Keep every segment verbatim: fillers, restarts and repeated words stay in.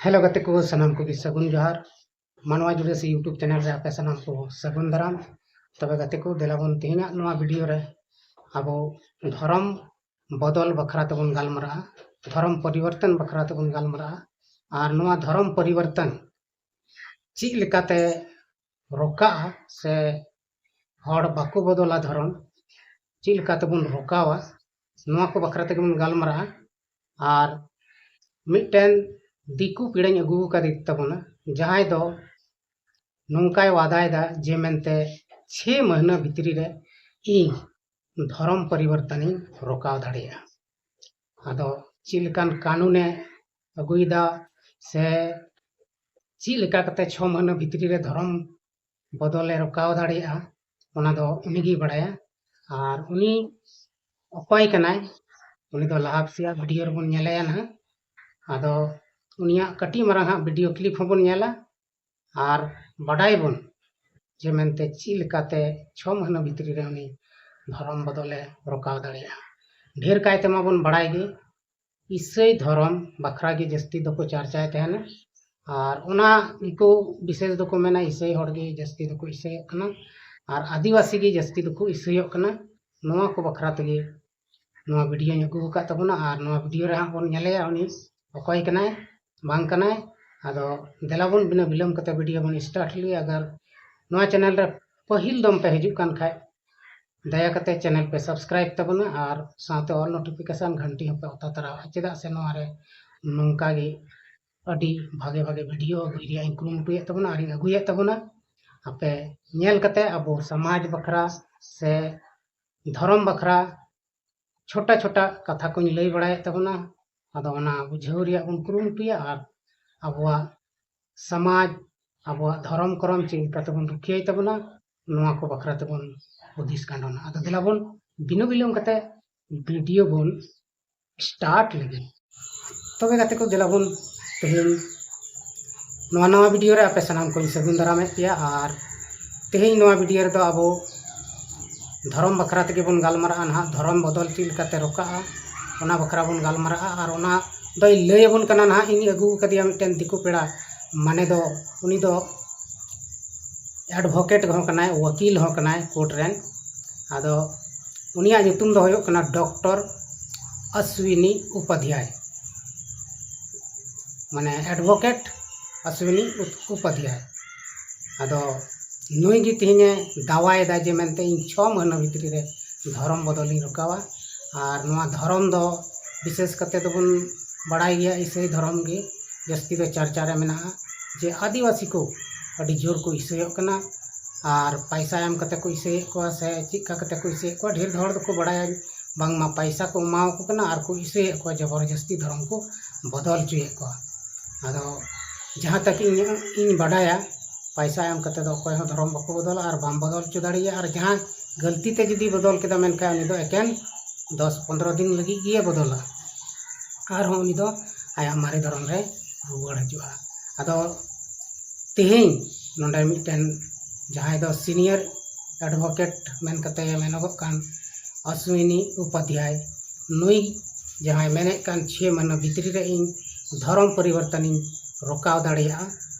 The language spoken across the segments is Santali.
ᱦᱮᱞᱳ ᱜᱟᱛᱮ ᱠᱚ, ᱥᱟᱱᱟᱢ ᱠᱚᱜᱮ ᱥᱟᱹᱜᱩᱱ ᱡᱚᱦᱟᱨ᱾ ᱢᱟᱱᱣᱟ ᱡᱩᱰᱟᱹᱥᱤ YouTube ᱪᱮᱱᱮᱞ ᱨᱮ ᱟᱯᱮ ᱥᱟᱱᱟᱢ ᱠᱚ ᱥᱟᱹᱜᱩᱱ ᱫᱟᱨᱟᱢ᱾ ᱛᱚᱵᱮ ᱜᱟᱛᱮ ᱠᱚ, ᱫᱮᱞᱟ ᱵᱚᱱ ᱛᱮᱦᱮᱧᱟᱜ ᱱᱚᱣᱟ ᱵᱷᱤᱰᱤᱭᱳ ᱨᱮ ᱟᱵᱚ ᱫᱷᱚᱨᱚᱢ ᱵᱚᱫᱚᱞ ᱵᱟᱠᱷᱨᱟ ᱛᱮᱵᱚᱱ ᱜᱟᱞᱢᱟᱨᱟᱜᱼᱟ, ᱫᱷᱚᱨᱚᱢ ᱯᱚᱨᱤᱵᱚᱨᱛᱚᱱ ᱵᱟᱠᱷᱨᱟ ᱛᱮᱵᱚᱱ ᱜᱟᱞᱢᱟᱨᱟᱜᱼᱟ᱾ ᱟᱨ ᱱᱚᱣᱟ ᱫᱷᱚᱨᱚᱢ ᱯᱚᱨᱤᱵᱚᱨᱛᱚᱱ ᱪᱮᱫ ᱞᱮᱠᱟᱛᱮ ᱨᱚᱠᱟᱜᱼᱟ ᱥᱮ ᱦᱚᱲ ᱵᱟᱠᱚ ᱵᱚᱫᱚᱞᱟ ᱫᱷᱚᱨᱚᱢ, ᱪᱮᱫ ᱞᱮᱠᱟ ᱛᱮᱵᱚᱱ ᱨᱚᱠᱟᱣᱟ, ᱱᱚᱣᱟ ᱠᱚ ᱵᱟᱠᱷᱨᱟ ᱛᱮᱜᱮ ᱵᱚᱱ ᱜᱟᱞᱢᱟᱨᱟᱜᱼᱟ᱾ ᱟᱨ ᱢᱤᱫᱴᱮᱱ ᱫᱤᱠᱩ ᱯᱤᱲᱟᱹᱧ ᱟᱹᱜᱩ ᱟᱠᱟᱫᱮ ᱛᱟᱵᱚᱱᱟ, ᱡᱟᱦᱟᱸᱭ ᱫᱚ ᱱᱚᱝᱠᱟᱭ ᱣᱟᱫᱟᱭᱮᱫᱟ ᱡᱮ ᱢᱮᱱᱛᱮ ᱪᱷᱮ ᱢᱟᱹᱦᱱᱟᱹ ᱵᱷᱤᱛᱨᱤ ᱨᱮ ᱤᱧ ᱫᱷᱚᱨᱚᱢ ᱯᱚᱨᱤᱵᱚᱨᱛᱚᱱᱤᱧ ᱨᱚᱠᱟᱣ ᱫᱟᱲᱮᱭᱟᱜᱼᱟ᱾ ᱟᱫᱚ ᱪᱮᱫ ᱞᱮᱠᱟᱱ ᱠᱟᱹᱱᱩᱱᱮ ᱟᱹᱜᱩᱭᱮᱫᱟ ᱥᱮ ᱪᱮᱫ ᱞᱮᱠᱟ ᱠᱟᱛᱮ ᱪᱷᱚ ᱢᱟᱹᱦᱱᱟᱹ ᱵᱷᱤᱛᱨᱤ ᱨᱮ ᱫᱷᱚᱨᱚᱢ ᱵᱚᱫᱚᱞᱮ ᱨᱚᱠᱟᱣ ᱫᱟᱲᱮᱭᱟᱜᱼᱟ, ᱚᱱᱟ ᱫᱚ ᱩᱱᱤᱜᱮᱭ ᱵᱟᱲᱟᱭᱟ᱾ ᱟᱨ ᱩᱱᱤ ᱚᱠᱚᱭ ᱠᱟᱱᱟᱭ, ᱩᱱᱤ ᱫᱚ ᱞᱟᱦᱟ ᱥᱮᱭᱟᱜ ᱵᱷᱤᱰᱤᱭᱳ ᱨᱮᱵᱚᱱ ᱧᱮᱞᱮᱭᱟ ᱱᱟᱦᱟᱜ᱾ ᱟᱫᱚ ᱩᱱᱤᱭᱟᱜ ᱠᱟᱹᱴᱤᱡ ᱢᱟᱨᱟᱝ ᱦᱟᱸᱜ ᱵᱷᱤᱰᱤᱭᱳ ᱠᱞᱤᱯ ᱦᱚᱸᱵᱚᱱ ᱧᱮᱞᱟ ᱟᱨ ᱵᱟᱰᱟᱭ ᱵᱚᱱ ᱡᱮ ᱢᱮᱱᱛᱮ ᱪᱮᱫ ᱞᱮᱠᱟᱛᱮ ᱪᱷᱚ ᱢᱟᱹᱦᱱᱟᱹ ᱵᱷᱤᱛᱨᱤ ᱨᱮ ᱩᱱᱤ ᱫᱷᱚᱨᱚᱢ ᱵᱚᱫᱚᱞᱮ ᱨᱚᱠᱟᱣ ᱫᱟᱲᱮᱭᱟᱜᱼᱟ᱾ ᱰᱷᱮᱨ ᱠᱟᱭᱛᱮ ᱢᱟᱵᱚᱱ ᱵᱟᱲᱟᱭ ᱜᱮ, ᱤᱥᱟᱹᱭ ᱫᱷᱚᱨᱚᱢ ᱵᱟᱠᱷᱨᱟ ᱜᱮ ᱡᱟᱹᱥᱛᱤ ᱫᱚᱠᱚ ᱪᱟᱨᱪᱟᱭ ᱛᱟᱦᱮᱱᱟ᱾ ᱟᱨ ᱚᱱᱟ ᱜᱮᱠᱚ ᱵᱤᱥᱮᱥ ᱫᱚᱠᱚ ᱢᱮᱱᱟ, ᱤᱥᱟᱹᱭ ᱦᱚᱲ ᱜᱮ ᱡᱟᱹᱥᱛᱤ ᱫᱚᱠᱚ ᱤᱥᱟᱹᱭᱚᱜ ᱠᱟᱱᱟ, ᱟᱨ ᱟᱹᱫᱤᱵᱟᱹᱥᱤ ᱜᱮ ᱡᱟᱹᱥᱛᱤ ᱫᱚᱠᱚ ᱤᱥᱟᱹᱭᱚᱜ ᱠᱟᱱᱟ᱾ ᱱᱚᱣᱟ ᱠᱚ ᱵᱟᱠᱷᱨᱟ ᱛᱮᱜᱮ ᱱᱚᱣᱟ ᱵᱷᱤᱰᱤᱭᱳᱧ ᱟᱹᱜᱩ ᱟᱠᱟᱫ ᱛᱟᱵᱚᱱᱟ᱾ ᱟᱨ ᱱᱚᱣᱟ ᱵᱷᱤᱰᱤᱭᱳ ᱨᱮ ᱦᱟᱸᱜ ᱵᱚᱱ ᱧᱮᱞᱮᱭᱟ ᱩᱱᱤ ᱚᱠᱚᱭ ᱠᱟᱱᱟᱭ, ᱵᱟᱝ ᱠᱟᱱᱟᱭ᱾ ᱟᱫᱚ ᱫᱮᱞᱟ ᱵᱚᱱ ᱵᱤᱱᱟᱹ ᱵᱤᱞᱚᱢ ᱠᱟᱛᱮ ᱵᱷᱤᱰᱤᱭᱳ ᱵᱚᱱ ᱥᱴᱟᱨᱴ ᱞᱮᱜᱮ᱾ ᱟᱜᱟᱨ ᱱᱚᱣᱟ ᱪᱮᱱᱮᱞ ᱨᱮ ᱯᱟᱹᱦᱤᱞ ᱫᱚᱢ ᱯᱮ ᱦᱤᱡᱩᱜ ᱠᱟᱱ ᱠᱷᱟᱡ, ᱫᱟᱭᱟ ᱠᱟᱛᱮ ᱪᱮᱱᱮᱞ ᱯᱮ ᱥᱟᱵᱥᱠᱨᱟᱭᱤᱵ ᱛᱟᱵᱚᱱᱟ ᱟᱨ ᱥᱟᱶᱛᱮ ᱚᱞ ᱱᱳᱴᱤᱯᱷᱤᱠᱮᱥᱚᱱ ᱜᱷᱟᱱᱴᱤ ᱦᱚᱸᱯᱮ ᱚᱛᱟ ᱛᱚᱨᱟᱣᱟ᱾ ᱪᱮᱫᱟᱜ ᱥᱮ ᱱᱚᱣᱟ ᱨᱮ ᱱᱚᱝᱠᱟ ᱜᱮ ᱟᱹᱰᱤ ᱵᱷᱟᱜᱮ ᱵᱷᱟᱜᱮ ᱵᱷᱤᱰᱤᱭᱳ ᱟᱹᱜᱩᱭ ᱨᱮᱭᱟᱜ ᱤᱧ ᱠᱩᱨᱩᱢᱩᱴᱩᱭᱮᱫ ᱛᱟᱵᱚᱱᱟ ᱟᱨᱤᱧ ᱟᱹᱜᱩᱭᱮᱫ ᱛᱟᱵᱚᱱᱟ᱾ ᱟᱯᱮ ᱧᱮᱞ ᱠᱟᱛᱮ ᱟᱵᱚ ᱥᱚᱢᱟᱡᱽ ᱵᱟᱠᱷᱨᱟ ᱥᱮ ᱫᱷᱚᱨᱚᱢ ᱵᱟᱠᱷᱨᱟ ᱪᱷᱳᱴᱟ ᱪᱷᱳᱴᱟ ᱠᱟᱛᱷᱟ ᱠᱚᱧ ᱞᱟᱹᱭ ᱵᱟᱲᱟᱭᱮᱫ ᱛᱟᱵᱚᱱᱟ᱾ ᱟᱫᱚ ᱚᱱᱟ ᱵᱩᱡᱷᱟᱹᱣ ᱨᱮᱭᱟᱜ ᱵᱚᱱ ᱠᱩᱨᱩᱢᱩᱴᱩᱭᱟ ᱟᱨ ᱟᱵᱚᱣᱟᱜ ᱥᱚᱢᱟᱡᱽ, ᱟᱵᱚᱣᱟᱜ ᱫᱷᱚᱨᱚᱢ ᱠᱚᱨᱚᱢ ᱪᱮᱫ ᱞᱮᱠᱟ ᱛᱮᱵᱚᱱ ᱨᱩᱠᱷᱤᱭᱟᱹᱭ ᱛᱟᱵᱚᱱᱟ, ᱱᱚᱣᱟ ᱠᱚ ᱵᱟᱠᱷᱨᱟ ᱛᱮᱵᱚᱱ ᱦᱩᱫᱤᱥ ᱜᱟᱸᱰᱚᱱᱟ᱾ ᱟᱫᱚ ᱫᱮᱞᱟ ᱵᱚᱱ ᱵᱤᱱᱟᱹ ᱵᱤᱞᱚᱢ ᱠᱟᱛᱮ ᱵᱷᱤᱰᱤᱭᱳ ᱵᱚᱱ ᱥᱴᱟᱨᱴ ᱞᱮᱜᱮ᱾ ᱛᱚᱵᱮ ᱜᱟᱛᱮ ᱠᱚ, ᱫᱮᱞᱟ ᱵᱚᱱ ᱛᱮᱦᱮᱧ ᱱᱚᱣᱟ ᱱᱟᱣᱟ ᱵᱷᱤᱰᱤᱭᱳ ᱨᱮ ᱟᱯᱮ ᱥᱟᱱᱟᱢ ᱠᱚᱧ ᱥᱟᱹᱜᱩᱱ ᱫᱟᱨᱟᱢᱮᱫ ᱯᱮᱭᱟ᱾ ᱟᱨ ᱛᱮᱦᱮᱧ ᱱᱚᱣᱟ ᱵᱷᱤᱰᱤᱭᱳ ᱨᱮᱫᱚ ᱟᱵᱚ ᱫᱷᱚᱨᱚᱢ ᱵᱟᱠᱷᱨᱟ ᱛᱮᱜᱮ ᱵᱚᱱ ᱜᱟᱞᱢᱟᱨᱟᱜᱼᱟ ᱱᱟᱦᱟᱜ, ᱫᱷᱚᱨᱚᱢ ᱵᱚᱫᱚᱞ ᱪᱮᱫ ᱞᱮᱠᱟᱛᱮ ᱨᱚᱠᱟᱜᱼᱟ, ᱚᱱᱟ ᱵᱟᱠᱷᱨᱟ ᱵᱚᱱ ᱜᱟᱞᱢᱟᱨᱟᱜᱼᱟ᱾ ᱟᱨ ᱚᱱᱟ ᱫᱚᱭ ᱞᱟᱹᱭ ᱟᱵᱚᱱ ᱠᱟᱱᱟ ᱱᱟᱦᱟᱜ, ᱤᱧ ᱟᱹᱜᱩ ᱟᱠᱟᱫᱮᱭᱟ ᱢᱤᱫᱴᱮᱱ ᱫᱤᱠᱩ ᱯᱮᱲᱟ, ᱢᱟᱱᱮ ᱫᱚ ᱩᱱᱤ ᱫᱚ advocate ᱦᱚᱸ ᱠᱟᱱᱟᱭ, ᱣᱟᱹᱠᱤᱞ ᱦᱚᱸ ᱠᱟᱱᱟᱭ ᱠᱳᱨᱴ ᱨᱮᱱ᱾ ᱟᱫᱚ ᱩᱱᱤᱭᱟᱜ ᱧᱩᱛᱩᱢ ᱫᱚ ᱦᱩᱭᱩᱜ ᱠᱟᱱᱟ ᱰᱚᱠᱴᱚᱨ ᱚᱥᱣᱤᱱᱤ ᱩᱯᱟᱫᱷᱭᱟᱭ, ᱢᱟᱱᱮ advocate ᱚᱥᱣᱤᱱᱤ ᱩᱯᱟᱫᱷᱭᱟᱭ᱾ ᱟᱫᱚ ᱱᱩᱭ ᱜᱮ ᱛᱮᱦᱮᱧᱮ ᱫᱟᱣᱟᱭᱮᱫᱟ ᱡᱮ ᱢᱮᱱᱛᱮ ᱤᱧ ᱪᱷᱚ ᱢᱟᱹᱦᱱᱟᱹ ᱵᱷᱤᱛᱨᱤ ᱨᱮ ᱫᱷᱚᱨᱚᱢ ᱵᱚᱫᱚᱞᱤᱧ ᱨᱚᱠᱟᱣᱟ᱾ ᱟᱨ ᱱᱚᱣᱟ ᱫᱷᱚᱨᱚᱢ ᱫᱚ ᱵᱤᱥᱮᱥ ᱠᱟᱛᱮ ᱫᱚᱵᱚᱱ ᱵᱟᱲᱟᱭ ᱜᱮᱭᱟ ᱤᱥᱟᱹᱭ ᱫᱷᱚᱨᱚᱢ ᱜᱮ ᱡᱟᱹᱥᱛᱤ ᱫᱚ ᱪᱟᱨᱪᱟ ᱨᱮ ᱢᱮᱱᱟᱜᱼᱟ, ᱡᱮ ᱟᱹᱫᱤᱵᱟᱹᱥᱤ ᱠᱚ ᱟᱹᱰᱤ ᱡᱳᱨ ᱠᱚ ᱤᱥᱟᱹᱭᱚᱜ ᱠᱟᱱᱟ᱾ ᱟᱨ ᱯᱟᱭᱥᱟ ᱮᱢ ᱠᱟᱛᱮ ᱠᱚ ᱤᱥᱟᱹᱭᱮᱫ ᱠᱚᱣᱟ ᱥᱮ ᱪᱮᱫ ᱠᱟ ᱠᱟᱛᱮ ᱠᱚ ᱤᱥᱟᱹᱭᱮᱫ ᱠᱚᱣᱟ, ᱰᱷᱮᱨ ᱦᱚᱲ ᱫᱚᱠᱚ ᱵᱟᱲᱟᱭᱟ ᱵᱟᱝᱢᱟ ᱯᱟᱭᱥᱟ ᱠᱚ ᱮᱢᱟᱣ ᱠᱚ ᱠᱟᱱᱟ ᱟᱨ ᱠᱚ ᱤᱥᱟᱹᱭᱮᱫ ᱠᱚᱣᱟ, ᱡᱚᱵᱚᱨᱡᱚᱥᱛᱤ ᱫᱷᱚᱨᱚᱢ ᱠᱚ ᱵᱚᱫᱚᱞ ᱦᱚᱪᱚᱭᱮᱫ ᱠᱚᱣᱟ᱾ ᱟᱫᱚ ᱡᱟᱦᱟᱸ ᱛᱟᱠ ᱤᱧ, ᱤᱧ ᱵᱟᱰᱟᱭᱟ, ᱯᱟᱭᱥᱟ ᱮᱢ ᱠᱟᱛᱮ ᱫᱚ ᱚᱠᱚᱭ ᱦᱚᱸ ᱫᱷᱚᱨᱚᱢ ᱵᱟᱠᱚ ᱵᱚᱫᱚᱞᱟ ᱟᱨ ᱵᱟᱢ ᱵᱚᱫᱚᱞ ᱦᱚᱪᱚ ᱫᱟᱲᱮᱭᱟᱜᱼᱟ᱾ ᱟᱨ ᱡᱟᱦᱟᱸᱭ ᱜᱟᱹᱞᱛᱤ ᱛᱮ ᱡᱩᱫᱤ ᱵᱚᱫᱚᱞ ᱠᱮᱫᱟ, ᱢᱮᱱᱠᱷᱟᱱ ᱩᱱᱤ ᱫᱚ ᱮᱠᱮᱱ ᱫᱚᱥ ᱯᱚᱱᱫᱽᱨᱚ ᱫᱤᱱ ᱞᱟᱹᱜᱤᱫ ᱜᱮ ᱵᱚᱫᱚᱞᱟ, ᱟᱨᱦᱚᱸ ᱩᱱᱤ ᱫᱚ ᱟᱭᱟᱜ ᱢᱟᱨᱮ ᱫᱷᱚᱨᱚᱢ ᱨᱮ ᱨᱩᱣᱟᱹᱲ ᱦᱤᱡᱩᱜᱼᱟ᱾ ᱟᱫᱚ ᱛᱮᱦᱮᱧ ᱱᱚᱰᱮ ᱢᱤᱫᱴᱮᱱ ᱡᱟᱦᱟᱸᱭ ᱫᱚ senior advocate ᱢᱮᱱ ᱠᱟᱛᱮ ᱢᱮᱱᱚᱜᱚᱜ ᱠᱟᱱ ᱚᱥᱣᱤᱱᱤ ᱩᱯᱟᱫᱷᱭᱟᱭ, ᱱᱩᱭ ᱡᱟᱦᱟᱸᱭ ᱢᱮᱱᱮᱫ ᱠᱟᱱ ᱪᱷᱮ ᱢᱟᱹᱦᱱᱟᱹ ᱵᱷᱤᱛᱨᱤ ᱨᱮ ᱤᱧ ᱫᱷᱚᱨᱚᱢ ᱯᱚᱨᱤᱵᱚᱨᱛᱚᱱᱤᱧ ᱨᱚᱠᱟᱣ ᱫᱟᱲᱮᱭᱟᱜᱼᱟ᱾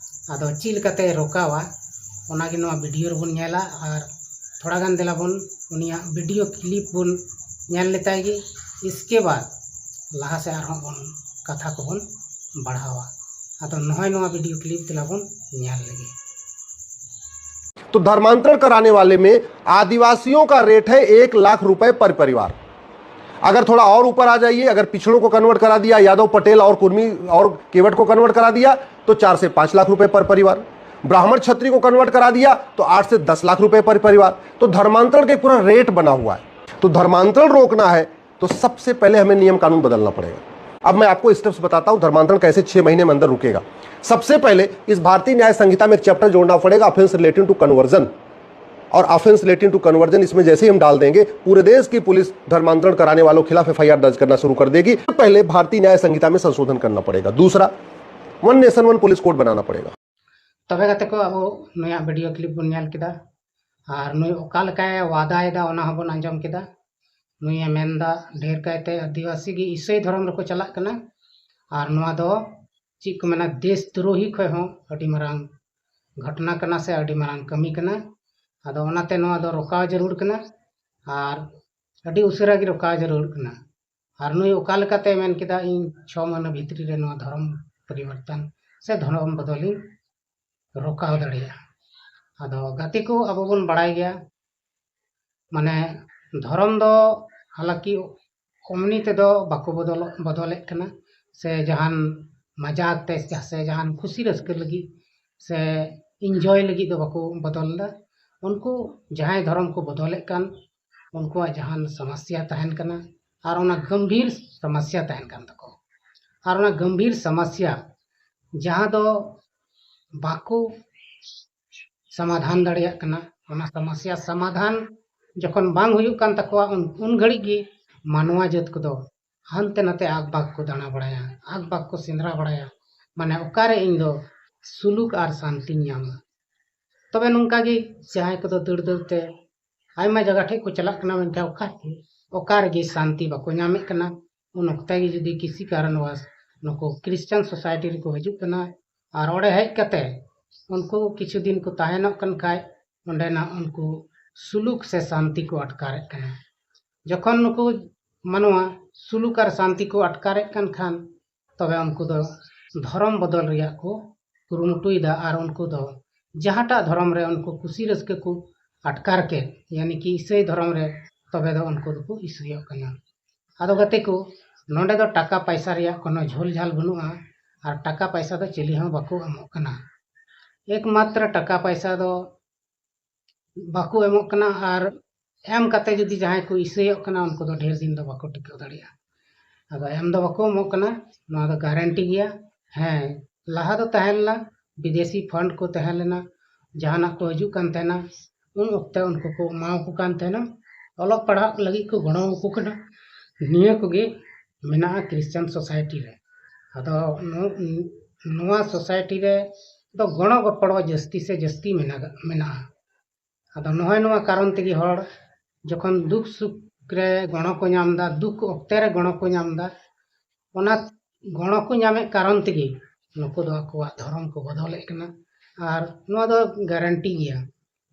ᱟᱫᱚ ᱪᱮᱫ ᱞᱮᱠᱟᱛᱮᱭ ᱨᱚᱠᱟᱣᱟ, ᱚᱱᱟᱜᱮ ᱱᱚᱣᱟ video ᱨᱮᱵᱚᱱ ᱧᱮᱞᱟ᱾ ᱟᱨ ᱛᱷᱚᱲᱟ ᱜᱟᱱ ᱫᱮᱞᱟ ᱵᱚᱱ ᱩᱱᱤᱭᱟᱜ video clip ᱵᱚᱱ ᱧᱮᱞ ᱞᱮᱛᱟᱭ ᱜᱮ, ᱤᱥᱠᱮ ᱵᱟᱫ ᱞᱟᱦᱟ ᱥᱮᱫ ᱟᱨᱦᱚᱸ ᱵᱚᱱ ᱠᱟᱛᱷᱟ ᱠᱚᱵᱚᱱ ᱵᱟᱲᱦᱟᱣᱟ᱾ ᱟᱫᱚ ᱱᱚᱜᱼᱚᱭ ᱱᱚᱣᱟ video clip ᱫᱮᱞᱟ ᱵᱚᱱ ᱧᱮᱞ ᱞᱮᱜᱮ᱾ तो धर्मांतरण कराने वाले में आदिवासियों का रेट है एक लाख रुपए पर परिवार। अगर थोड़ा और ऊपर आ जाइए, अगर पिछड़ों को कन्वर्ट करा दिया, यादव, पटेल और कुर्मी और केवट को कन्वर्ट करा दिया, तो चार से पांच लाख रुपए पर परिवार। ब्राह्मण, क्षत्रिय को कन्वर्ट करा दिया तो आठ से दस लाख रुपए पर परिवार। तो धर्मांतरण का एक पूरा रेट बना हुआ है। तो धर्मांतरण रोकना है तो सबसे पहले हमें नियम कानून बदलना पड़ेगा। अब मैं आपको स्टेप्स बताता हूं धर्मांतरण कैसे छह महीने में अंदर रुकेगा। सबसे पहले इस भारतीय न्याय संहिता में एक चैप्टर जोड़ना पड़ेगा, offence relating to conversion। और offence relating to conversion इसमें जैसे ही हम डाल देंगे, पूरे देश की पुलिस धर्मांतरण कराने वालों के खिलाफ एफआईआर दर्ज करना शुरू कर देगी। पहले भारतीय न्याय संहिता में संशोधन करना पड़ेगा। दूसरा, one nation one police code बनाना पड़ेगा। ᱛᱚᱵᱮ ᱜᱟᱛᱮ ᱠᱚ, ᱟᱵᱚ ᱱᱩᱭᱟᱜ video clip ᱵᱚᱱ ᱧᱮᱞ ᱠᱮᱫᱟ᱾ ᱟᱨ ᱱᱩᱭ ᱚᱠᱟ ᱞᱮᱠᱟᱭ ᱣᱟᱫᱟᱭᱮᱫᱟ, ᱚᱱᱟ ᱦᱚᱸᱵᱚᱱ ᱟᱸᱡᱚᱢ ᱠᱮᱫᱟ᱾ ᱱᱩᱭᱮ ᱢᱮᱱᱫᱟ ᱰᱷᱮᱨ ᱠᱟᱭᱛᱮ ᱟᱹᱫᱤᱵᱟᱹᱥᱤ ᱜᱮ ᱤᱥᱟᱹᱭ ᱫᱷᱚᱨᱚᱢ ᱨᱮᱠᱚ ᱪᱟᱞᱟᱜ ᱠᱟᱱᱟ᱾ ᱟᱨ ᱱᱚᱣᱟ ᱫᱚ ᱪᱮᱫ ᱠᱚ ᱢᱮᱱᱟ, ᱫᱮᱥ ᱫᱨᱳᱦᱤ ᱠᱷᱚᱱ ᱦᱚᱸ ᱟᱹᱰᱤ ᱢᱟᱨᱟᱝ ᱜᱷᱚᱴᱚᱱᱟ ᱠᱟᱱᱟ ᱥᱮ ᱟᱹᱰᱤ ᱢᱟᱨᱟᱝ ᱠᱟᱹᱢᱤ ᱠᱟᱱᱟ᱾ ᱟᱫᱚ ᱚᱱᱟᱛᱮ ᱱᱚᱣᱟ ᱫᱚ ᱨᱚᱠᱟᱣ ᱡᱟᱹᱨᱩᱲ ᱠᱟᱱᱟ ᱟᱨ ᱟᱹᱰᱤ ᱩᱥᱟᱹᱨᱟ ᱜᱮ ᱨᱚᱠᱟᱣ ᱡᱟᱹᱨᱩᱲ ᱠᱟᱱᱟ᱾ ᱟᱨ ᱱᱩᱭ ᱚᱠᱟ ᱞᱮᱠᱟᱛᱮ ᱢᱮᱱ ᱠᱮᱫᱟ, ᱤᱧ ᱪᱷᱚ ᱢᱟᱹᱦᱱᱟᱹ ᱵᱷᱤᱛᱨᱤ ᱨᱮ ᱱᱚᱣᱟ ᱫᱷᱚᱨᱚᱢ ᱯᱚᱨᱤᱵᱚᱨᱛᱚᱱ ᱥᱮ ᱫᱷᱚᱨᱚᱢ ᱵᱚᱫᱚᱞᱤᱧ ᱨᱚᱠᱟᱣ ᱫᱟᱲᱮᱭᱟᱜᱼᱟ᱾ ᱟᱫᱚ ᱜᱟᱛᱮ ᱠᱚ, ᱟᱵᱚ ᱵᱚᱱ ᱵᱟᱲᱟᱭ ᱜᱮᱭᱟ, ᱢᱟᱱᱮ ᱫᱷᱚᱨᱚᱢ ᱫᱚ ᱦᱟᱞᱟᱠᱤ ᱚᱢᱱᱤ ᱛᱮᱫᱚ ᱵᱟᱠᱚ ᱵᱚᱫᱚᱞᱚᱜ, ᱵᱚᱫᱚᱞᱮᱫ ᱠᱟᱱᱟ, ᱥᱮ ᱡᱟᱦᱟᱱ ᱢᱟᱡᱟᱠ ᱛᱮ ᱥᱮ ᱡᱟᱦᱟᱱ ᱠᱷᱩᱥᱤ ᱨᱟᱹᱥᱠᱟᱹ ᱞᱟᱹᱜᱤᱫ ᱥᱮ ᱤᱱᱡᱚᱭ ᱞᱟᱹᱜᱤᱫ ᱫᱚ ᱵᱟᱠᱚ ᱵᱚᱫᱚᱞ ᱮᱫᱟ᱾ ᱩᱱᱠᱩ ᱡᱟᱦᱟᱸᱭ ᱫᱷᱚᱨᱚᱢ ᱠᱚ ᱵᱚᱫᱚᱞᱮᱫ ᱠᱟᱱ, ᱩᱱᱠᱩᱣᱟᱜ ᱡᱟᱦᱟᱱ ᱥᱚᱢᱚᱥᱥᱟ ᱛᱟᱦᱮᱱ ᱠᱟᱱᱟ, ᱟᱨ ᱚᱱᱟ ᱜᱟᱢᱵᱷᱤᱨ ᱥᱚᱢᱚᱥᱥᱟ ᱛᱟᱦᱮᱱ ᱠᱟᱱ ᱛᱟᱠᱚ, ᱟᱨ ᱚᱱᱟ ᱜᱟᱢᱵᱷᱤᱨ ᱥᱚᱢᱚᱥᱥᱟ ᱡᱟᱦᱟᱸ ᱫᱚ ᱵᱟᱠᱚ ᱥᱚᱢᱟᱫᱷᱟᱱ ᱫᱟᱲᱮᱭᱟᱜ ᱠᱟᱱᱟ, ᱚᱱᱟ ᱥᱚᱢᱚᱥᱥᱟ ᱥᱚᱢᱟᱫᱷᱟᱱ ᱡᱚᱠᱷᱚᱱ ᱵᱟᱝ ᱦᱩᱭᱩᱜ ᱠᱟᱱ ᱛᱟᱠᱚᱣᱟ, ᱩᱱ, ᱩᱱ ᱜᱷᱟᱹᱲᱤᱡ ᱜᱮ ᱢᱟᱱᱣᱟ ᱡᱟᱹᱛ ᱠᱚᱫᱚ ᱦᱟᱱᱛᱮ ᱱᱟᱛᱮ ᱟᱠ ᱵᱟᱠ ᱠᱚ ᱫᱟᱬᱟ ᱵᱟᱲᱟᱭᱟ, ᱟᱠ ᱵᱟᱠ ᱠᱚ ᱥᱮᱸᱫᱽᱨᱟ ᱵᱟᱲᱟᱭᱟ, ᱢᱟᱱᱮ ᱚᱠᱟᱨᱮ ᱤᱧ ᱫᱚ ᱥᱩᱞᱩᱠ ᱟᱨ ᱥᱟᱱᱛᱤᱧ ᱧᱟᱢᱟ᱾ ᱛᱚᱵᱮ ᱱᱚᱝᱠᱟ ᱜᱮ ᱡᱟᱦᱟᱸᱭ ᱠᱚᱫᱚ ᱫᱟᱹᱲ ᱫᱟᱹᱲ ᱛᱮ ᱟᱭᱢᱟ ᱡᱟᱭᱜᱟ ᱴᱷᱮᱡ ᱠᱚ ᱪᱟᱞᱟᱜ ᱠᱟᱱᱟ, ᱢᱮᱱᱠᱷᱟᱱ ᱚᱠᱟ ᱚᱠᱟ ᱨᱮᱜᱮ ᱥᱟᱱᱛᱤ ᱵᱟᱠᱚ ᱧᱟᱢᱮᱫ ᱠᱟᱱᱟ᱾ ᱩᱱ ᱚᱠᱛᱮ ᱜᱮ ᱡᱩᱫᱤ ᱠᱤᱥᱤ ᱠᱟᱨᱚᱱᱵᱟᱥ ᱱᱩᱠᱩ ᱠᱷᱨᱤᱥᱪᱟᱱ ᱥᱳᱥᱟᱭᱴᱤ ᱨᱮᱠᱚ ᱦᱤᱡᱩᱜ ᱠᱟᱱᱟ ᱟᱨ ᱚᱸᱰᱮ ᱦᱮᱡ ᱠᱟᱛᱮ ᱩᱱᱠᱩ ᱠᱤᱪᱷᱩ ᱫᱤᱱ ᱠᱚ ᱛᱟᱦᱮᱱᱚᱜ ᱠᱟᱱ ᱠᱷᱟᱡ, ᱚᱸᱰᱮᱱᱟᱜ ᱩᱱᱠᱩ ᱥᱩᱞᱩᱠ ᱥᱮ ᱥᱟᱱᱛᱤ ᱠᱚ ᱟᱴᱠᱟᱨᱮᱫ ᱠᱟᱱᱟ᱾ ᱡᱚᱠᱷᱚᱱ ᱱᱩᱠᱩ ᱢᱟᱱᱣᱟ ᱥᱩᱞᱩᱠ ᱟᱨ ᱥᱟᱱᱛᱤ ᱠᱚ ᱟᱴᱠᱟᱨᱮᱫ ᱠᱟᱱ ᱠᱷᱟᱱ, ᱛᱚᱵᱮ ᱩᱱᱠᱩ ᱫᱚ ᱫᱷᱚᱨᱚᱢ ᱵᱚᱫᱚᱞ ᱨᱮᱭᱟᱜ ᱠᱚ ᱠᱩᱨᱩᱢᱩᱴᱩᱭᱮᱫᱟ᱾ ᱟᱨ ᱩᱱᱠᱩ ᱫᱚ ᱡᱟᱦᱟᱸᱴᱟᱜ ᱫᱷᱚᱨᱚᱢ ᱨᱮ ᱩᱱᱠᱩ ᱠᱩᱥᱤ ᱨᱟᱹᱥᱠᱟᱹ ᱠᱚ ᱟᱴᱠᱟᱨ ᱠᱮᱫ, ᱭᱟᱱᱤ ᱠᱤ ᱤᱥᱟᱹᱭ ᱫᱷᱚᱨᱚᱢ ᱨᱮ, ᱛᱚᱵᱮ ᱫᱚ ᱩᱱᱠᱩ ᱫᱚᱠᱚ ᱤᱥᱟᱹᱭᱚᱜ ᱠᱟᱱᱟ᱾ ᱟᱫᱚ ᱜᱟᱛᱮ ᱠᱚ, ᱱᱚᱰᱮ ᱫᱚ ᱴᱟᱠᱟ ᱯᱟᱭᱥᱟ ᱨᱮᱭᱟᱜ ᱠᱳᱱᱳ ᱡᱷᱩᱞ ᱡᱷᱟᱞ ᱵᱟᱹᱱᱩᱜᱼᱟ, ᱟᱨ ᱴᱟᱠᱟ ᱯᱟᱭᱥᱟ ᱫᱚ ᱪᱤᱞᱤ ᱦᱚᱸ ᱵᱟᱠᱚ ᱮᱢᱚᱜ ᱠᱟᱱᱟ᱾ ᱮᱠᱢᱟᱛᱨᱚ ᱴᱟᱠᱟ ᱯᱟᱭᱥᱟ ᱫᱚ ᱵᱟᱠᱚ ᱮᱢᱚᱜ ᱠᱟᱱᱟ, ᱟᱨ ᱮᱢ ᱠᱟᱛᱮ ᱡᱩᱫᱤ ᱡᱟᱦᱟᱸᱭ ᱠᱚ ᱤᱥᱟᱹᱭᱚᱜ ᱠᱟᱱᱟ, ᱩᱱᱠᱩ ᱫᱚ ᱰᱷᱮᱨ ᱫᱤᱱ ᱫᱚ ᱵᱟᱠᱚ ᱴᱤᱠᱟᱹᱣ ᱫᱟᱲᱮᱭᱟᱜᱼᱟ᱾ ᱟᱫᱚ ᱮᱢ ᱫᱚ ᱵᱟᱠᱚ ᱮᱢᱚᱜ ᱠᱟᱱᱟ, ᱱᱚᱣᱟ ᱫᱚ ᱜᱟᱨᱮᱱᱴᱤ ᱜᱮᱭᱟ᱾ ᱦᱮᱸ, ᱞᱟᱦᱟ ᱫᱚ ᱛᱟᱦᱮᱸ ᱞᱮᱱᱟ, ᱵᱤᱫᱮᱥᱤ ᱯᱷᱟᱱᱰ ᱠᱚ ᱛᱟᱦᱮᱸ ᱞᱮᱱᱟ, ᱡᱟᱦᱟᱱᱟᱜ ᱠᱚ ᱦᱤᱡᱩᱜ ᱠᱟᱱ ᱛᱟᱦᱮᱱᱟ, ᱩᱱ ᱚᱠᱛᱮ ᱩᱱᱠᱩ ᱠᱚ ᱮᱢᱟᱣᱟᱠᱚ ᱠᱟᱱ ᱛᱟᱦᱮᱱᱟ, ᱚᱞᱚᱜ ᱯᱟᱲᱦᱟᱜ ᱞᱟᱹᱜᱤᱫ ᱠᱚ ᱜᱚᱲᱚ ᱟᱠᱚ ᱠᱟᱱᱟ᱾ ᱱᱤᱭᱟᱹ ᱠᱚᱜᱮ ᱢᱮᱱᱟᱜᱼᱟ ᱠᱷᱨᱤᱥᱪᱟᱱ ᱥᱳᱥᱟᱭᱴᱤ ᱨᱮ᱾ ᱟᱫᱚ ᱱᱚ-, ᱱᱚᱣᱟ ᱥᱳᱥᱟᱭᱴᱤ ᱨᱮ ᱫᱚ ᱜᱚᱲᱚ ᱜᱚᱯᱚᱲᱚ ᱡᱟᱹᱥᱛᱤ ᱥᱮ ᱡᱟᱹᱥᱛᱤ ᱢᱮᱱᱟᱜ, ᱢᱮᱱᱟᱜᱼᱟ᱾ ᱟᱫᱚ ᱱᱚᱜᱼᱚᱭ ᱱᱚᱣᱟ ᱠᱟᱨᱚᱱ ᱛᱮᱜᱮ ᱦᱚᱲ ᱡᱚᱠᱷᱚᱱ ᱫᱩᱠ ᱥᱩᱠ ᱨᱮ ᱜᱚᱲᱚ ᱠᱚ ᱧᱟᱢ ᱮᱫᱟ, ᱫᱩᱠ ᱚᱠᱛᱮ ᱨᱮ ᱜᱚᱲᱚ ᱠᱚ ᱧᱟᱢ ᱮᱫᱟ, ᱚᱱᱟ ᱜᱚᱲᱚ ᱠᱚ ᱧᱟᱢᱮᱫ ᱠᱟᱨᱚᱱ ᱛᱮᱜᱮ ᱱᱩᱠᱩ ᱫᱚ ᱟᱠᱚᱣᱟᱜ ᱫᱷᱚᱨᱚᱢ ᱠᱚ ᱵᱚᱫᱚᱞᱮᱫ ᱠᱟᱱᱟ᱾ ᱟᱨ ᱱᱚᱣᱟ ᱫᱚ ᱜᱟᱨᱟᱱᱴᱤ ᱜᱮᱭᱟ,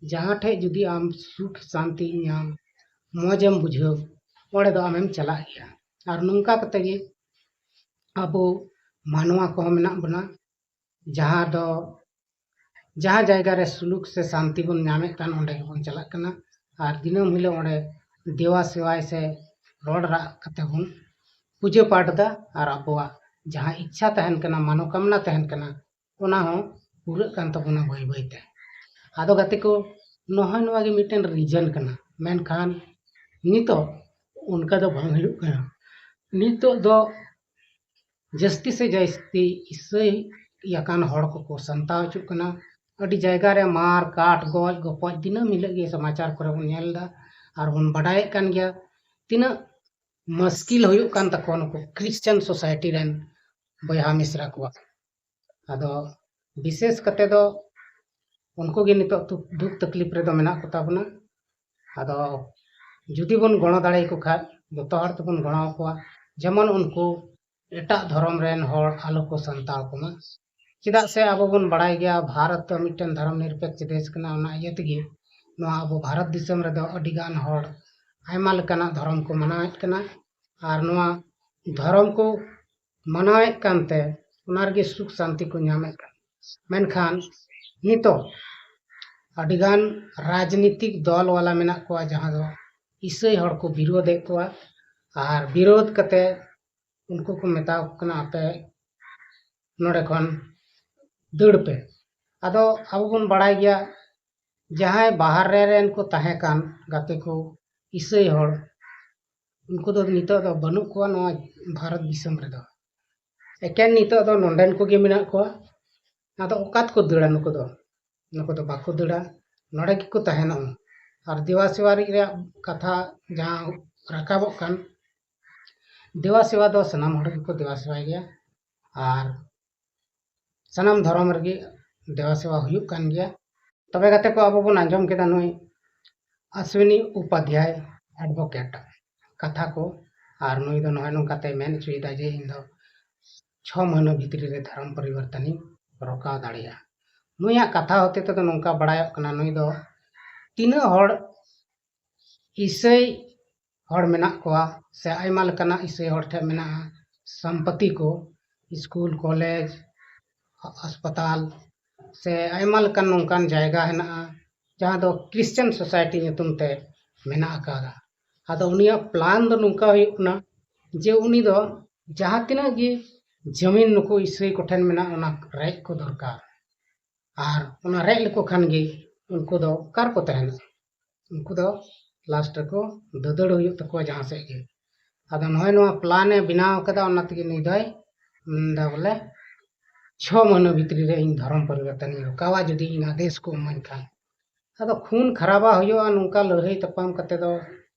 ᱡᱟᱦᱟᱸ ᱴᱷᱮᱡ ᱡᱩᱫᱤ ᱟᱢ ᱥᱩᱠ ᱥᱟᱱᱛᱤ ᱧᱟᱢ, ᱢᱚᱡᱮᱢ ᱵᱩᱡᱷᱟᱹᱣ, ᱚᱸᱰᱮ ᱫᱚ ᱟᱢᱮᱢ ᱪᱟᱞᱟᱜ ᱜᱮᱭᱟ᱾ ᱟᱨ ᱱᱚᱝᱠᱟ ᱠᱟᱛᱮ ᱜᱮ ᱟᱵᱚ ᱢᱟᱱᱣᱟ ᱠᱚᱦᱚᱸ ᱢᱮᱱᱟᱜ ᱵᱚᱱᱟ, ᱡᱟᱦᱟᱸ ᱫᱚ ᱡᱟᱦᱟᱸ ᱡᱟᱭᱜᱟ ᱨᱮ ᱥᱩᱞᱩᱠ ᱥᱮ ᱥᱟᱱᱛᱤ ᱵᱚᱱ ᱧᱟᱢᱮᱫ ᱠᱟᱱ, ᱚᱸᱰᱮ ᱜᱮᱵᱚᱱ ᱪᱟᱞᱟᱜ ᱠᱟᱱᱟ᱾ ᱟᱨ ᱫᱤᱱᱟᱹᱢ ᱦᱤᱞᱳᱜ ᱚᱸᱰᱮ ᱫᱮᱣᱟ ᱥᱮᱣᱟᱭ ᱥᱮ ᱨᱚᱲ ᱨᱟᱜ ᱠᱟᱛᱮ ᱵᱚᱱ ᱯᱩᱡᱟᱹ ᱯᱟᱴ ᱮᱫᱟ᱾ ᱟᱨ ᱟᱵᱚᱣᱟᱜ ᱡᱟᱦᱟᱸ ᱤᱪᱪᱷᱟ ᱛᱟᱦᱮᱱ ᱠᱟᱱᱟ, ᱢᱚᱱᱳᱠᱟᱢᱱᱟ ᱛᱟᱦᱮᱱ ᱠᱟᱱᱟ, ᱚᱱᱟ ᱦᱚᱸ ᱯᱩᱨᱟᱹᱜ ᱠᱟᱱ ᱛᱟᱵᱚᱱᱟ ᱵᱟᱹᱭ ᱵᱟᱹᱭ ᱛᱮ᱾ ᱟᱫᱚ ᱜᱟᱛᱮ ᱠᱚ, ᱱᱚᱜᱼᱚᱭ ᱱᱚᱣᱟ ᱜᱮ ᱢᱤᱫᱴᱮᱱ ᱨᱤᱡᱚᱱ ᱠᱟᱱᱟ᱾ ᱢᱮᱱᱠᱷᱟᱱ ᱱᱤᱛᱚᱜ ᱚᱱᱠᱟ ᱫᱚ ᱵᱟᱝ ᱦᱩᱭᱩᱜ ᱠᱟᱱᱟ᱾ ᱱᱤᱛᱚᱜ ᱫᱚ ᱡᱟᱹᱥᱛᱤ ᱥᱮ ᱡᱟᱹᱥᱛᱤ ᱤᱥᱟᱹᱭ ᱟᱠᱟᱱ ᱦᱚᱲ ᱠᱚᱠᱚ ᱥᱟᱱᱛᱟᱣ ᱦᱚᱪᱚᱜ ᱠᱟᱱᱟ᱾ ᱟᱹᱰᱤ ᱡᱟᱭᱜᱟ ᱨᱮ ᱢᱟᱨ, ᱠᱟᱴ, ᱜᱚᱡ, ᱜᱚᱯᱚᱡ ᱫᱤᱱᱟᱹᱢ ᱦᱤᱞᱳᱜ ᱜᱮ ᱥᱚᱢᱟᱪᱟᱨ ᱠᱚᱨᱮ ᱵᱚᱱ ᱧᱮᱞ ᱮᱫᱟ᱾ ᱟᱨ ᱵᱚᱱ ᱵᱟᱰᱟᱭᱮᱫ ᱠᱟᱱ ᱜᱮᱭᱟ ᱛᱤᱱᱟᱹᱜ ᱢᱩᱥᱠᱤᱞ ᱦᱩᱭᱩᱜ ᱠᱟᱱ ᱛᱟᱠᱚᱣᱟ ᱱᱩᱠᱩ ᱠᱷᱨᱤᱥᱪᱟᱱ ᱥᱳᱥᱟᱭᱴᱤ ᱨᱮᱱ ᱵᱚᱭᱦᱟ ᱢᱤᱥᱨᱟ ᱠᱚᱣᱟᱜ᱾ ᱟᱫᱚ ᱵᱤᱥᱮᱥ ᱠᱟᱛᱮ ᱫᱚ ᱩᱱᱠᱩ ᱜᱮ ᱱᱤᱛᱚᱜ ᱫᱩᱠ, ᱫᱩᱠ ᱛᱟᱠᱞᱤᱯ ᱨᱮᱫᱚ ᱢᱮᱱᱟᱜ ᱠᱚᱛᱟ ᱵᱚᱱᱟ᱾ ᱟᱫᱚ ᱡᱩᱫᱤ ᱵᱚᱱ ᱜᱚᱲᱚ ᱫᱟᱲᱮᱭᱟᱠᱚ ᱠᱷᱟᱡ, ᱡᱚᱛᱚ ᱦᱚᱲ ᱛᱮᱵᱚᱱ ᱜᱚᱲᱚ ᱟᱠᱚᱣᱟ, ᱡᱮᱢᱚᱱ ᱩᱱᱠᱩ ᱮᱴᱟᱜ ᱫᱷᱚᱨᱚᱢ ᱨᱮᱱ ᱦᱚᱲ ᱟᱞᱚ ᱠᱚ ᱥᱟᱱᱛᱟᱲ ᱠᱚᱢᱟ᱾ ᱪᱮᱫᱟᱜ ᱥᱮ ᱟᱵᱚ ᱵᱚᱱ ᱵᱟᱲᱟᱭ ᱜᱮᱭᱟ, ᱵᱷᱟᱨᱚᱛ ᱫᱚ ᱢᱤᱫᱴᱮᱱ ᱫᱷᱚᱨᱚᱢ ᱱᱤᱨᱯᱮᱠᱷ ᱫᱮᱥ ᱠᱟᱱᱟ᱾ ᱚᱱᱟ ᱤᱭᱟᱹ ᱛᱮᱜᱮ ᱱᱚᱣᱟ ᱟᱵᱚ ᱵᱷᱟᱨᱚᱛ ᱫᱤᱥᱚᱢ ᱨᱮᱫᱚ ᱟᱹᱰᱤ ᱜᱟᱱ ᱦᱚᱲ ᱟᱭᱢᱟ ᱞᱮᱠᱟᱱᱟᱜ ᱫᱷᱚᱨᱚᱢ ᱠᱚ ᱢᱟᱱᱟᱣᱮᱫ ᱠᱟᱱᱟ᱾ ᱟᱨ ᱱᱚᱣᱟ ᱫᱷᱚᱨᱚᱢ ᱠᱚ ᱢᱟᱱᱟᱣᱮᱫ ᱠᱟᱱᱛᱮ ᱚᱱᱟ ᱨᱮᱜᱮ ᱥᱩᱠ ᱥᱟᱱᱛᱤ ᱠᱚ ᱧᱟᱢᱮᱫ ᱠᱟᱱᱟ᱾ ᱢᱮᱱᱠᱷᱟᱱ ᱱᱤᱛᱚᱜ ᱟᱹᱰᱤᱜᱟᱱ ᱨᱟᱡᱽᱱᱤᱛᱤᱠ ᱫᱚᱞ ᱣᱟᱞᱟ ᱢᱮᱱᱟᱜ ᱠᱚᱣᱟ, ᱡᱟᱦᱟᱸ ᱫᱚ ᱤᱥᱟᱹᱭ ᱦᱚᱲ ᱠᱚ ᱵᱤᱨᱳᱫᱮᱫ ᱠᱚᱣᱟ᱾ ᱟᱨ ᱵᱤᱨᱳᱫ ᱠᱟᱛᱮ ᱩᱱᱠᱩ ᱠᱚ ᱢᱮᱛᱟ ᱠᱚ ᱠᱟᱱᱟ, "ᱟᱯᱮ ᱱᱚᱰᱮ ᱠᱷᱚᱱ ᱫᱟᱹᱲ ᱯᱮ᱾" ᱟᱫᱚ ᱟᱵᱚ ᱵᱚᱱ ᱵᱟᱲᱟᱭ ᱜᱮᱭᱟ, ᱡᱟᱦᱟᱸᱭ ᱵᱟᱦᱨᱮ ᱨᱮᱱ ᱠᱚ ᱛᱟᱦᱮᱸ ᱠᱟᱱ ᱜᱟᱛᱮ ᱠᱚ, ᱤᱥᱟᱹᱭ ᱦᱚᱲ, ᱩᱱᱠᱩ ᱫᱚ ᱱᱤᱛᱚᱜ ᱫᱚ ᱵᱟᱹᱱᱩᱜ ᱠᱚᱣᱟ ᱱᱚᱣᱟ ᱵᱷᱟᱨᱚᱛ ᱫᱤᱥᱚᱢ ᱨᱮᱫᱚ᱾ ᱮᱠᱮᱱ ᱱᱤᱛᱚᱜ ᱫᱚ ᱱᱚᱰᱮᱱ ᱠᱚᱜᱮ ᱢᱮᱱᱟᱜ ᱠᱚᱣᱟ᱾ ᱟᱫᱚ ᱚᱠᱟ ᱛᱮᱠᱚ ᱫᱟᱹᱲᱟ ᱱᱩᱠᱩ ᱫᱚ? ᱱᱩᱠᱩ ᱫᱚ ᱵᱟᱠᱚ ᱫᱟᱹᱲᱟ, ᱱᱚᱰᱮ ᱜᱮᱠᱚ ᱛᱟᱦᱮᱱᱚᱜᱼᱟ᱾ ᱟᱨ ᱫᱮᱣᱟ ᱥᱮᱣᱟ ᱨᱮᱭᱟᱜ ᱠᱟᱛᱷᱟ ᱡᱟᱦᱟᱸ ᱨᱟᱠᱟᱵᱚᱜ ᱠᱟᱱ, ᱫᱮᱣᱟ ᱥᱮᱣᱟ ᱫᱚ ᱥᱟᱱᱟᱢ ᱦᱚᱲ ᱜᱮᱠᱚ ᱫᱮᱣᱟ ᱥᱮᱣᱟᱭ ᱜᱮᱭᱟ᱾ ᱟᱨ ᱥᱟᱱᱟᱢ ᱫᱷᱚᱨᱚᱢ ᱨᱮᱜᱮ ᱫᱮᱣᱟ ᱥᱮᱣᱟ ᱦᱩᱭᱩᱜ ᱠᱟᱱ ᱜᱮᱭᱟ᱾ ᱛᱚᱵᱮ ᱜᱟᱛᱮ ᱠᱚ, ᱟᱵᱚ ᱵᱚᱱ ᱟᱸᱡᱚᱢ ᱠᱮᱫᱟ ᱱᱩᱭ ᱚᱥᱣᱤᱱᱤ ᱩᱯᱟᱫᱷᱭᱟᱭ advocate ᱠᱟᱛᱷᱟ ᱠᱚ, ᱟᱨ ᱱᱩᱭ ᱫᱚ ᱱᱚᱜᱼᱚᱭ ᱱᱚᱝᱠᱟᱛᱮ ᱢᱮᱱ ᱦᱚᱪᱚᱭᱮᱫᱟ ᱡᱮ ᱤᱧ ᱫᱚ ᱪᱷᱚ ᱢᱟᱹᱦᱱᱟᱹ ᱵᱷᱤᱛᱨᱤ ᱨᱮ ᱫᱷᱚᱨᱚᱢ ᱯᱚᱨᱤᱵᱚᱨᱛᱚᱱᱤᱧ ᱨᱚᱠᱟᱣ ᱫᱟᱲᱮᱭᱟᱜᱼᱟ᱾ ᱱᱩᱭᱟᱜ ᱠᱟᱛᱷᱟ ᱦᱚᱛᱮ ᱛᱮᱫᱚ ᱱᱚᱝᱠᱟ ᱵᱟᱲᱟᱭᱚᱜ ᱠᱟᱱᱟ, ᱱᱩᱭ ᱫᱚ ᱛᱤᱱᱟᱹᱜ ᱦᱚᱲ ᱤᱥᱟᱹᱭ ᱦᱚᱲ ᱢᱮᱱᱟᱜ ᱠᱚᱣᱟ ᱥᱮ ᱟᱭᱢᱟ ᱞᱮᱠᱟᱱᱟᱜ ᱤᱥᱟᱹᱭ ᱦᱚᱲ ᱴᱷᱮᱱ ᱢᱮᱱᱟᱜᱼᱟ ᱥᱚᱢᱯᱚᱛᱤ ᱠᱚ, ᱥᱠᱩᱞ, ᱠᱚᱞᱮᱡᱽ, ᱦᱟᱥᱯᱟᱛᱟᱞ ᱥᱮ ᱟᱭᱢᱟ ᱞᱮᱠᱟᱱ ᱱᱚᱝᱠᱟᱱ ᱡᱟᱭᱜᱟ ᱦᱮᱱᱟᱜᱼᱟ ᱡᱟᱦᱟᱸ ᱫᱚ ᱠᱨᱤᱥᱪᱟᱱ ᱥᱳᱥᱟᱭᱴᱤ ᱧᱩᱛᱩᱢ ᱛᱮ ᱢᱮᱱᱟᱜ ᱟᱠᱟᱫᱟ᱾ ᱟᱫᱚ ᱩᱱᱤᱭᱟᱜ ᱯᱞᱟᱱ ᱫᱚ ᱱᱚᱝᱠᱟ ᱦᱩᱭᱩᱜ ᱠᱟᱱᱟ ᱡᱮ ᱩᱱᱤ ᱫᱚ ᱡᱟᱦᱟᱸ ᱛᱤᱱᱟᱹᱜ ᱜᱮ ᱡᱟᱹᱢᱤᱱ ᱱᱩᱠᱩ ᱤᱥᱟᱹᱭ ᱠᱚᱴᱷᱮᱱ ᱢᱮᱱᱟᱜᱼᱟ, ᱚᱱᱟ ᱨᱮᱡ ᱠᱚ ᱫᱚᱨᱠᱟᱨ᱾ ᱟᱨ ᱚᱱᱟ ᱨᱮᱡ ᱞᱮᱠᱚ ᱠᱷᱟᱱ ᱜᱮ ᱩᱱᱠᱩ ᱫᱚ ᱚᱠᱟ ᱨᱮᱠᱚ ᱛᱟᱦᱮᱱᱟ? ᱩᱱᱠᱩ ᱫᱚ ᱞᱟᱥᱴ ᱨᱮᱠᱚ ᱫᱟᱹᱫᱟᱹᱲ ᱦᱩᱭᱩᱜ ᱛᱟᱠᱚᱣᱟ ᱡᱟᱦᱟᱸ ᱥᱮᱫ ᱜᱮ᱾ ᱟᱫᱚ ᱱᱚᱜᱼᱚᱭ ᱱᱚᱣᱟ ᱯᱞᱟᱱ ᱮ ᱵᱮᱱᱟᱣ ᱠᱟᱫᱟ, ᱚᱱᱟ ᱛᱮᱜᱮ ᱱᱩᱭ ᱫᱚᱭ ᱢᱮᱱᱫᱟ ᱵᱚᱞᱮ ᱪᱷᱚ ᱢᱟᱹᱦᱱᱟᱹ ᱵᱷᱤᱛᱨᱤ ᱨᱮ ᱤᱧ ᱫᱷᱚᱨᱚᱢ ᱯᱚᱨᱤᱵᱚᱨᱛᱚᱱᱤᱧ ᱨᱚᱠᱟᱣᱟ ᱡᱩᱫᱤ ᱤᱧ ᱟᱫᱮᱥ ᱠᱚ ᱮᱢᱟᱹᱧ ᱠᱷᱟᱱ᱾ ᱟᱫᱚ ᱠᱷᱩᱱ ᱠᱷᱟᱨᱟᱵᱟ ᱦᱩᱭᱩᱜᱼᱟ, ᱱᱚᱝᱠᱟ ᱞᱟᱹᱲᱦᱟᱹᱭ ᱛᱟᱯᱟᱢ ᱠᱟᱛᱮ ᱫᱚ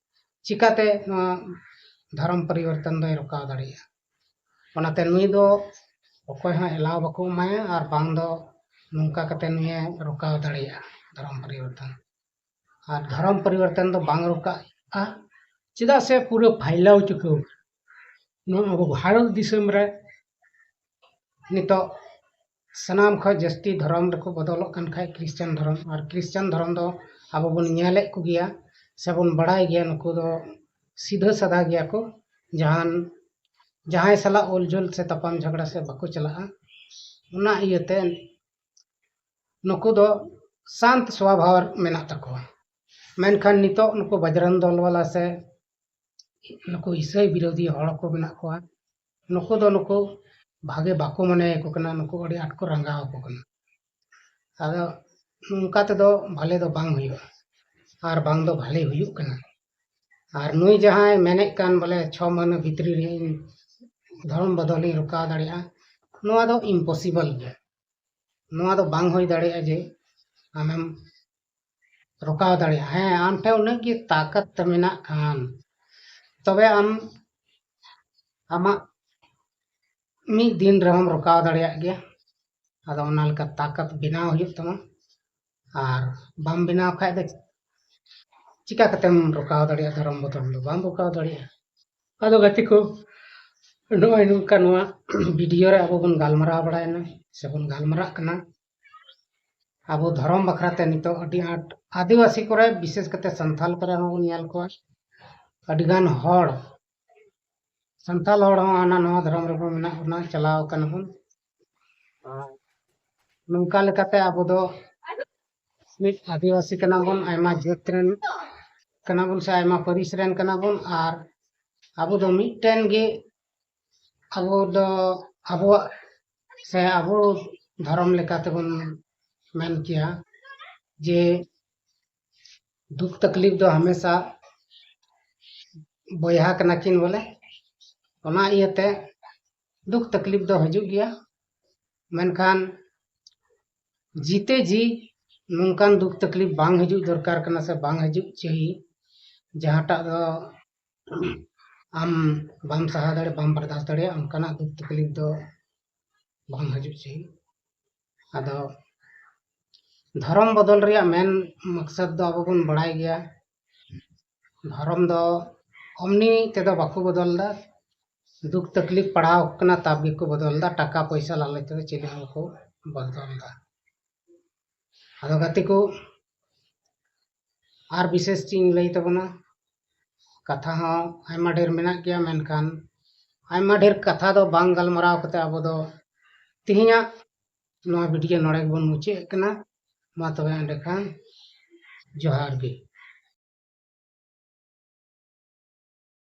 ᱪᱤᱠᱟᱛᱮ ᱱᱚᱣᱟ ᱫᱷᱚᱨᱚᱢ ᱯᱚᱨᱤᱵᱚᱨᱛᱚᱱ ᱫᱚᱭ ᱨᱚᱠᱟᱣ ᱫᱟᱲᱮᱭᱟᱜᱼᱟ? ᱚᱱᱟᱛᱮ ᱱᱩᱭ ᱫᱚ ᱚᱠᱚᱭ ᱦᱚᱸ ᱮᱞᱟᱣ ᱵᱟᱠᱚ ᱮᱢᱟᱭᱟ ᱟᱨ ᱵᱟᱝ ᱫᱚ ᱱᱚᱝᱠᱟ ᱠᱟᱛᱮ ᱱᱩᱭᱮ ᱨᱚᱠᱟᱣ ᱫᱟᱲᱮᱭᱟᱜᱼᱟ ᱫᱷᱚᱨᱚᱢ ᱯᱚᱨᱤᱵᱚᱨᱛᱚᱱ᱾ ᱟᱨ ᱫᱷᱚᱨᱚᱢ ᱯᱚᱨᱤᱵᱚᱨᱛᱚᱱ ᱫᱚ ᱵᱟᱝ ᱨᱚᱠᱟᱜᱼᱟ᱾ ᱪᱮᱫᱟᱜ ᱥᱮ ᱯᱩᱨᱟᱹ ᱯᱷᱟᱭᱞᱟᱣ ᱪᱩᱠᱟᱹᱣ ᱱᱚᱣᱟ ᱟᱵᱚ ᱵᱷᱟᱨᱚᱛ ᱫᱤᱥᱚᱢ ᱨᱮ ᱱᱤᱛᱚᱜ ᱥᱟᱱᱟᱢ ᱠᱷᱚᱱ ᱡᱟᱹᱥᱛᱤ ᱫᱷᱚᱨᱚᱢ ᱨᱮᱠᱚ ᱵᱚᱫᱚᱞᱚᱜ ᱠᱟᱱ ᱠᱷᱟᱡ ᱠᱨᱤᱥᱪᱟᱱ ᱫᱷᱚᱨᱚᱢ, ᱟᱨ ᱠᱨᱤᱥᱪᱟᱱ ᱫᱷᱚᱨᱚᱢ ᱫᱚ ᱟᱵᱚ ᱵᱚᱱ ᱧᱮᱞᱮᱫ ᱠᱚᱜᱮᱭᱟ ᱥᱮᱵᱚᱱ ᱵᱟᱲᱟᱭ ᱜᱮᱭᱟ, ᱱᱩᱠᱩ ᱫᱚ ᱥᱤᱫᱷᱟᱹ ᱥᱟᱫᱷᱟ ᱜᱮᱭᱟ ᱠᱚ, ᱡᱟᱦᱟᱱ ᱡᱟᱦᱟᱸᱭ ᱥᱟᱞᱟᱜ ᱩᱞᱡᱷᱩᱞ ᱥᱮ ᱛᱟᱯᱟᱢ ᱡᱷᱟᱜᱽᱲᱟ ᱥᱮ ᱵᱟᱠᱚ ᱪᱟᱞᱟᱜᱼᱟ᱾ ᱚᱱᱟ ᱤᱭᱟᱹᱛᱮ ᱱᱩᱠᱩ ᱫᱚ ᱥᱟᱱᱛ ᱥᱣᱟᱵᱷᱟᱣ ᱢᱮᱱᱟᱜ ᱛᱟᱠᱚᱣᱟ᱾ ᱢᱮᱱᱠᱷᱟᱱ ᱱᱤᱛᱚᱜ ᱱᱩᱠᱩ ᱵᱟᱡᱽᱨᱟᱝ ᱫᱚᱞ ᱵᱟᱞᱟ ᱥᱮ ᱱᱩᱠᱩ ᱤᱥᱟᱹᱭ ᱵᱤᱨᱳᱫᱷᱤ ᱦᱚᱲ ᱠᱚ ᱢᱮᱱᱟᱜ ᱠᱚᱣᱟ, ᱱᱩᱠᱩ ᱫᱚ ᱱᱩᱠᱩ ᱵᱷᱟᱜᱮ ᱵᱟᱠᱚ ᱢᱚᱱᱮᱭᱟᱠᱚ ᱠᱟᱱᱟ, ᱱᱩᱠᱩ ᱟᱹᱰᱤ ᱟᱸᱴ ᱠᱚ ᱨᱟᱸᱜᱟᱣ ᱟᱠᱚ ᱠᱟᱱᱟ᱾ ᱟᱫᱚ ᱱᱚᱝᱠᱟ ᱛᱮᱫᱚ ᱵᱷᱟᱞᱮ ᱫᱚ ᱵᱟᱝ ᱦᱩᱭᱩᱜᱼᱟ, ᱟᱨ ᱵᱟᱝ ᱫᱚ ᱵᱷᱟᱞᱮ ᱦᱩᱭᱩᱜ ᱠᱟᱱᱟ᱾ ᱟᱨ ᱱᱩᱭ ᱡᱟᱦᱟᱸᱭ ᱢᱮᱱᱮᱫ ᱠᱟᱱ ᱵᱚᱞᱮ ᱪᱷᱚ ᱢᱟᱹᱦᱱᱟᱹ ᱵᱷᱤᱛᱨᱤ ᱨᱮ ᱤᱧ ᱫᱷᱚᱨᱚᱢ ᱵᱚᱫᱚᱞᱤᱧ ᱨᱚᱠᱟᱣ ᱫᱟᱲᱮᱭᱟᱜᱼᱟ, ᱱᱚᱣᱟ ᱫᱚ ᱤᱢᱯᱚᱥᱤᱵᱚᱞ ᱜᱮᱭᱟ᱾ ᱱᱚᱣᱟ ᱫᱚ ᱵᱟᱝ ᱦᱩᱭ ᱫᱟᱲᱮᱭᱟᱜᱼᱟ ᱡᱮ ᱟᱢᱮᱢ ᱨᱚᱠᱟᱣ ᱫᱟᱲᱮᱭᱟᱜᱼᱟ᱾ ᱦᱮᱸ, ᱟᱢ ᱴᱷᱮᱱ ᱩᱱᱟᱹᱜ ᱜᱮ ᱛᱟᱠᱟᱛ ᱢᱮᱱᱟᱜ ᱠᱷᱟᱱ, ᱛᱚᱵᱮ ᱟᱢ ᱟᱢᱟᱜ ᱢᱤᱫ ᱫᱤᱱ ᱨᱮᱦᱚᱸᱢ ᱨᱚᱠᱟᱣ ᱫᱟᱲᱮᱭᱟᱜ ᱜᱮᱭᱟ᱾ ᱟᱫᱚ ᱚᱱᱟ ᱞᱮᱠᱟ ᱛᱟᱠᱟᱛ ᱵᱮᱱᱟᱣ ᱦᱩᱭᱩᱜ ᱛᱟᱢᱟ᱾ ᱟᱨ ᱵᱟᱢ ᱵᱮᱱᱟᱣ ᱠᱷᱟᱡ ᱫᱚ ᱪᱤᱠᱟ ᱠᱟᱛᱮᱢ ᱨᱚᱠᱟᱣ ᱫᱟᱲᱮᱭᱟᱜᱼᱟ? ᱫᱷᱚᱨᱚᱢ ᱵᱚᱫᱚᱞ ᱫᱚ ᱵᱟᱢ ᱨᱚᱠᱟᱣ ᱫᱟᱲᱮᱭᱟᱜᱼᱟ᱾ ᱟᱫᱚ ᱜᱟᱛᱮ ᱠᱚ, ᱱᱚᱜᱼᱚᱭ ᱱᱚᱝᱠᱟ ᱱᱚᱣᱟ ᱵᱷᱤᱰᱤᱭᱳ ᱨᱮ ᱟᱵᱚ ᱵᱚᱱ ᱜᱟᱞᱢᱟᱨᱟᱣ ᱵᱟᱲᱟᱭᱮᱱᱟ ᱥᱮᱵᱚᱱ ᱜᱟᱞᱢᱟᱨᱟᱜ ᱠᱟᱱᱟ ᱟᱵᱚ ᱫᱷᱚᱨᱚᱢ ᱵᱟᱠᱷᱨᱟ ᱛᱮ᱾ ᱱᱤᱛᱚᱜ ᱟᱹᱰᱤ ᱟᱸᱴ ᱟᱹᱫᱤᱵᱟᱹᱥᱤ ᱠᱚᱨᱮ, ᱵᱤᱥᱮᱥ ᱠᱟᱛᱮ ᱥᱟᱱᱛᱟᱞ ᱠᱚᱨᱮ ᱦᱚᱸ ᱵᱚᱱ ᱧᱮᱞ ᱠᱚᱣᱟ, ᱟᱹᱰᱤᱜᱟᱱ ᱦᱚᱲ, ᱥᱟᱱᱛᱟᱞ ᱦᱚᱲ ᱦᱚᱸ ᱦᱟᱱᱟ ᱱᱚᱣᱟ ᱫᱷᱚᱨᱚᱢ ᱨᱮᱵᱚᱱ ᱢᱮᱱᱟᱜ ᱵᱚᱱᱟ, ᱪᱟᱞᱟᱣ ᱟᱠᱟᱱᱟ ᱵᱚᱱ᱾ ᱟᱨ ᱱᱚᱝᱠᱟ ᱞᱮᱠᱟᱛᱮ ᱟᱵᱚ ᱫᱚ ᱢᱤᱫ ᱟᱹᱫᱤᱵᱟᱹᱥᱤ ᱠᱟᱱᱟ ᱵᱚᱱ, ᱟᱭᱢᱟ ᱡᱟᱹᱛ ᱨᱮᱱ ᱠᱟᱱᱟ ᱵᱚᱱ ᱥᱮ ᱟᱭᱢᱟ ᱯᱟᱹᱨᱤᱥ ᱨᱮᱱ ᱠᱟᱱᱟ ᱵᱚᱱ, ᱟᱨ ᱟᱵᱚ ᱫᱚ ᱢᱤᱫᱴᱮᱱ ᱜᱮ, ᱟᱵᱚ ᱫᱚ ᱟᱵᱚᱣᱟᱜ ᱥᱮ ᱟᱵᱚ ᱫᱷᱚᱨᱚᱢ ᱞᱮᱠᱟ ᱛᱮᱵᱚᱱ ᱢᱮᱱ ᱠᱮᱭᱟ ᱡᱮ ᱫᱩᱠ ᱛᱟᱠᱞᱤᱯ ᱫᱚ ᱦᱟᱢᱮᱥᱟ ᱵᱚᱭᱦᱟ ᱠᱟᱱᱟ ᱠᱤᱱ ᱵᱚᱞᱮ᱾ ᱚᱱᱟ ᱤᱭᱟᱹᱛᱮ ᱫᱩᱠ ᱛᱟᱠᱞᱤᱯ ᱫᱚ ᱦᱤᱡᱩᱜ ᱜᱮᱭᱟ, ᱢᱮᱱᱠᱷᱟᱱ ᱡᱤᱛᱮ ᱡᱤ ᱱᱚᱝᱠᱟᱱ ᱫᱩᱠ ᱛᱟᱠᱞᱤᱯ ᱵᱟᱝ ᱦᱤᱡᱩᱜ ᱫᱚᱨᱠᱟᱨ ᱠᱟᱱᱟ ᱥᱮ ᱵᱟᱝ ᱦᱤᱡᱩᱜ ᱪᱟᱹᱦᱤ, ᱡᱟᱦᱟᱸᱴᱟᱜ ᱫᱚ ᱟᱢ ᱵᱟᱢ ᱥᱟᱦᱟᱣ ᱫᱟᱲᱮᱭᱟᱜ, ᱵᱟᱢ ᱵᱟᱨᱫᱟᱥ ᱫᱟᱲᱮᱭᱟᱜ, ᱚᱱᱠᱟᱱᱟᱜ ᱫᱩᱠ ᱛᱟᱠᱞᱤᱯ ᱫᱚ ᱵᱟᱝ ᱦᱤᱡᱩᱜ ᱪᱟᱹᱦᱤ᱾ ᱟᱫᱚ ᱫᱷᱚᱨᱚᱢ ᱵᱚᱫᱚᱞ ᱨᱮᱭᱟᱜ ᱢᱮᱱ ᱢᱚᱠᱥᱚᱫ ᱫᱚ ᱟᱵᱚ ᱵᱚᱱ ᱵᱟᱲᱟᱭ ᱜᱮᱭᱟ, ᱫᱷᱚᱨᱚᱢ ᱫᱚ ᱚᱢᱱᱤ ᱛᱮᱫᱚ ᱵᱟᱠᱚ ᱵᱚᱫᱚᱞ ᱮᱫᱟ᱾ ᱫᱩᱠ ᱛᱟᱠᱞᱤᱯ ᱯᱟᱲᱟᱣ ᱠᱟᱱᱟ, ᱛᱟᱵ ᱜᱮᱠᱚ ᱵᱚᱫᱚᱞ ᱮᱫᱟ᱾ ᱴᱟᱠᱟ ᱯᱚᱭᱥᱟ ᱞᱟᱞᱚᱪ ᱛᱮᱫᱚ ᱪᱮᱫ ᱦᱚᱸ ᱵᱟᱠᱚ ᱵᱚᱫᱚᱞ ᱮᱫᱟ᱾ ᱟᱫᱚ ᱜᱟᱛᱮ ᱠᱚ, ᱟᱨ ᱵᱤᱥᱮᱥ ᱪᱮᱫ ᱤᱧ ᱞᱟᱹᱭ ᱛᱟᱵᱚᱱᱟ, ᱠᱟᱛᱷᱟ ᱦᱚᱸ ᱟᱭᱢᱟ ᱰᱷᱮᱨ ᱢᱮᱱᱟᱜ ᱜᱮᱭᱟ, ᱢᱮᱱᱠᱷᱟᱱ ᱟᱭᱢᱟ ᱰᱷᱮᱨ ᱠᱟᱛᱷᱟ ᱫᱚ ᱵᱟᱝ ᱜᱟᱞᱢᱟᱨᱟᱣ ᱠᱟᱛᱮ ᱟᱵᱚ ᱫᱚ ᱛᱮᱦᱮᱧᱟᱜ ᱱᱚᱣᱟ ᱵᱷᱤᱰᱤᱭᱳ ᱱᱚᱰᱮ ᱜᱮᱵᱚᱱ ᱢᱩᱪᱟᱹᱫ ᱠᱟᱱᱟ᱾ ᱢᱟ ᱛᱚᱵᱮ ᱮᱸᱰᱮᱠᱷᱟᱱ ᱡᱚᱦᱟᱨ ᱜᱮ᱾